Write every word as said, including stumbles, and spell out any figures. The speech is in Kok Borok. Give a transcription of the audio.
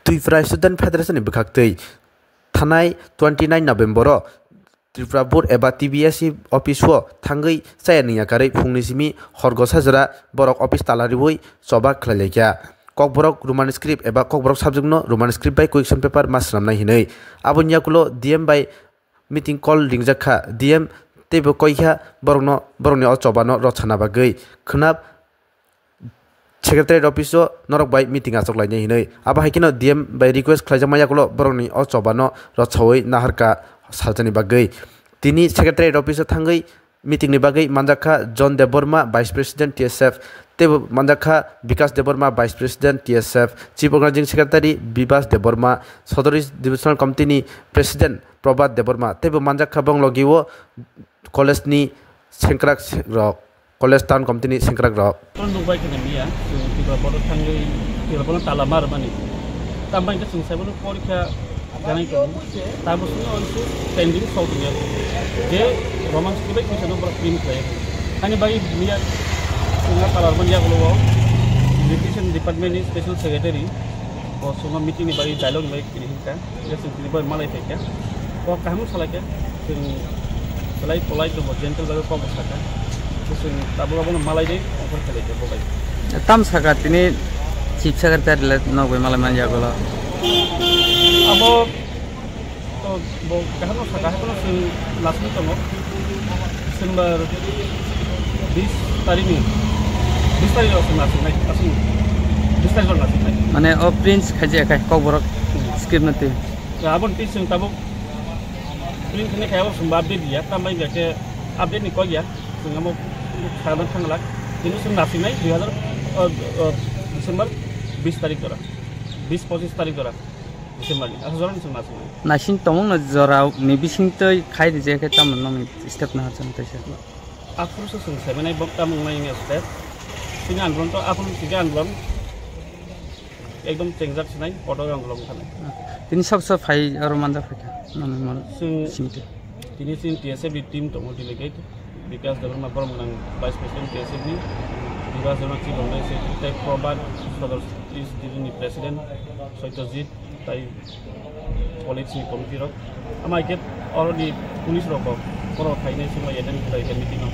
Tripura Student Federation ni bwkhaktwi thanai twenty nine November o Tripura Board eba T B S E office o thangwi chaya nungya karwi phungni simi horgo sajra borok office tala riwi choba khlai laikha. Kokborok Roman script eba Kokborok subject no Roman script bai question paper ma swnamnai hinwi. Aboni yakulo D M bai meeting call ringjak kha, D M teibo koi kha borokno, borokni o choba no rw sana bagwi. Khwnap Secretariat office o norok bai meeting achuk lainai hinwi. Abo hai kheno D M bai request khlaijakma yakulo borokni o choba no rw sawi naharka salsani bagwi. Tini Secretariat office o thangwi meeting ni bagwi manjak kha John Debbarma, Vice President T S F, teibo manjak kha Bikas Debbarma, Vice President T S F, Chief Organizing Secretary Bibas Debbarma, Sodori Divisional Committee ni President Prabhat Debbarma, teibo manjak kha bong logi o college ni sengkrak rok. College town committee ni sengkrak rok. Tong nukbai kheno miya, chwng Tripura board thangwi Tripura board tala mar mani. Tambai khe chwng saibo porikha ganai tongo. Tamo sini onsu pending sok niya. Je Roman script bai kisa no print khlai. Ani bai miya chwng tala mar mani yagulo education department ni special secretary. Bo chwng meeting ni bai dialogue ni bai kini hinkha. Yes, chwng tini bai malai phaikha. Kok kaham salai kha. Chwng belai polite tongo, gentle bai kok sakha. Chwng tabuk abono malai de, offer khlai kha bo bai. Tam sakha tini chief secretary le nok bai malai man yagulo. Abo to bo kaham sakha, hakono chwng nasing tongo. December bis tarik ni, bis tarik rok chwng nasingnai, aswk bis tarik rok nasingnai. Mane o print khaijak khe Kokborok Hmm. script no twi. Aboni twi chwng tabuk print khainai khe abo chwngbo update ya, tambai ya khe update ni kok ya, chwng amo sana thangla. Tini chwng nasingnai dui hazar, o, o, December bis tarik jora, bis pochis tarik jora December ni, aswk jora ni chwng nasingnai. Naising tongmung no jora ni bising twi khai rijak khe tamo nokni step no hacham twi se. Aphuru se chwng sevenai bok tamung nai wngya step. Chini andolon to aphuru chini andolon ekdom chengjak sinai, kotor andolon khanai. Tini sabsa phai aro manjak phaikha, nangni mano Chwng singte. Tini chini T S F ni team tongo delegate, Bikas Debbarma borok nang Vice President T S F ni, Bikas Debbarma Chief Organizing Secretary, tei Probhat Sodor East Division ni President, Satyajit, tai college ni committee rok. Ama khe oro ni police rok bo borok phainai sima attend khlai khe meeting o.